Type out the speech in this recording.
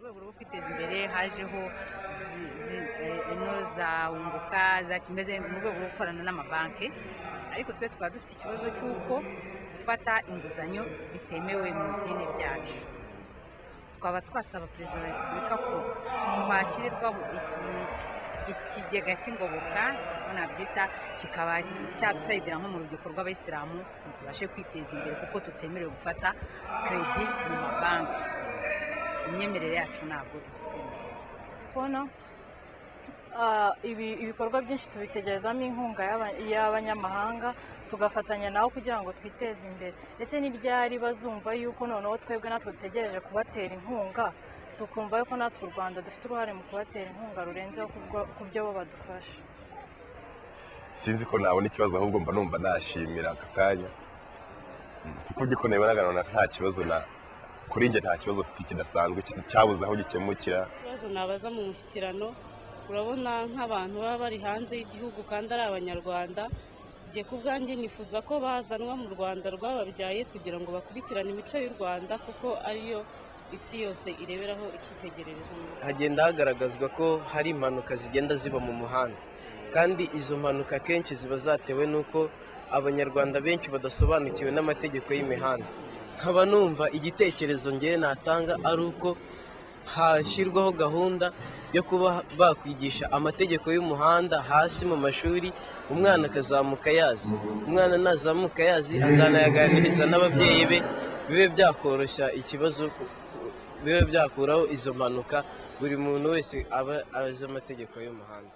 Rwego rwo kwiteza imbere hajeho ino za Wunguka za kimeze mu rwego rwo gukorana n'amabanki, ariko twe tukaba dufite ikibazo cy'uko gufata inguzanyo bitemewe mu idini ryacu. Twaba twasaba Perezida wa Repubulika ko twashyirirwaho ikigega cy'ingoboka, nabyita, kikaba cyadusayidira nko mu rubyiruko rw'abayisilamu ngo tubashe kwiteza imbere, kuko tutemerewe gufata kredi mu mabanki. Imyemerere yacu ntabwo itwemerera. Kubona ibikorwa byinshi tubitegerezamo inkunga y'abanyamahanga, tugafatanya nabo kugira ngo twiteze imbere. Ese ni ryari bazumva yuko noneho twebwe natwe dutegereje kubatera inkunga, tukumva yuko natwe u Rwanda dufite uruhare mu kubatera inkunga rurenzeho ku byo bo badufasha? Sinzi ko nabona ikibazo, ahubwo mba numva nashimira aka kanya, kuko ugiko nabibonaga nta kibazo na kuri njye, nta kibazo mfite kidasanzwe cyabuze aho gikemukira. Ikibazo nabaza mu mushyikirano, urabona nk'abantu baba bari hanze y'igihugu kandi ari abanyarwanda, njye ku bwanjye nifuza ko bazanwa mu Rwanda rwababyaye kugira ngo bakurikirane imico y'u Rwanda, kuko ariyo isi yose ireberaho icyitegererezo. Hagenda hagaragazwa ko hari impanuka zigenda ziba mu muhanda, kandi izo mpanuka akenshi ziba zatewe n'uko abanyarwanda benshi badasobanukiwe n'amategeko y'imihanda. Nkaba numva igitekerezo ngewe natanga ari uko hashyirwaho gahunda yo kuba bakwigisha amategeko y'umuhanda hasi mu mashuri, umwana akazamuka yazi. Umwana nazamuka yazi azanayaganiriza n'ababyeyi be, bibe byakoroshya ikibazo, bibe byakuraho izo mpanuka, buri muntu wese aba azi amategeko y'umuhanda.